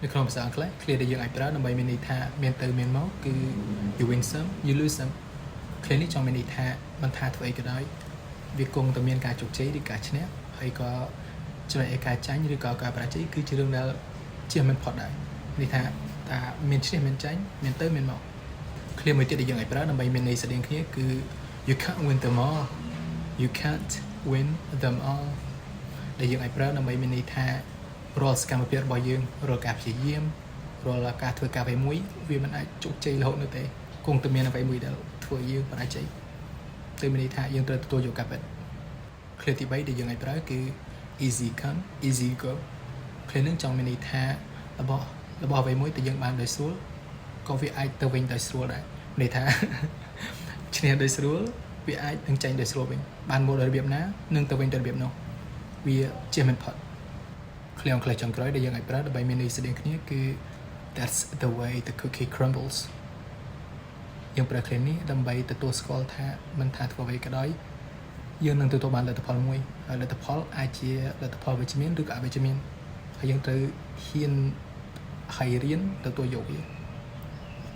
នៅក្នុងភាសាអង់គ្លេស ឃ្លាដែលយើងអាចប្រើដើម្បីមានន័យថាមានទៅមានមកគឺ you win some, you lose some. ឃ្លានេះចង់មានន័យថាមិនថាធ្វើអីក៏ដោយវាគង់តែមានការជោគជ័យឬការឈ្នះហើយក៏ចំណែកឯការចាញ់ឬក៏ការបរាជ័យគឺជារឿងដែលជៀសមិនផុតដែរនេះថាតាមានឈ្នះមានចាញ់មានទៅមានមក ឃ្លាមួយទៀតដែលយើងអាចប្រើដើម្បីមានន័យស្តៀងគ្នាគឺ you can't win them all. You can't win them all. ដែលយើងអាចប្រើដើម្បីមានន័យថារាល់សកម្មភាពរបស់យើងរាល់ការព្យាយាមរាល់ការធ្វើការអ្វីមួយវាមិនអាចជោគជ័យរហូតនោះទេគង់តែមានអ្វីមួយដែលធ្វើឲ្យយើងបរាជ័យទៅមានន័យថាយើងត្រូវទទួលយកការពិត ឃ្លាទី3ដែលយើងអាចប្រើគឺ easy come, easy go. ឃ្លានឹងចង់មានន័យថារបស់របស់អ្វីមួយដែលយើងបានដោយស្រួលក៏វាអាចទៅវិញដោយស្រួលដែរន័យថា ឈ្នះដោយស្រួលវាអាចនឹងចាញ់ដោយស្រួលវិញបានមកដោយរបៀបណានឹងទៅវិញដោយរបៀបនោះវាជៀសមិនផុត ឃ្លាអង់គ្លេសចុងក្រោយដែលយើងអាចប្រើដើម្បីមានន័យស្តៀងគ្នាគឺ that's the way the cookie crumbles. យើងប្រើឃ្លានេះដើម្បីទទួលស្គាល់ថាមិនថាធ្វើអ្វីក៏ដោយយើងនឹងទទួលបានលទ្ធផលមួយហើយលទ្ធផលអាចជាលទ្ធផលវិជ្ជមានឬក៏អវិជ្ជមានហើយយើងត្រូវហ៊ានហើយរៀនទទួលយកវា។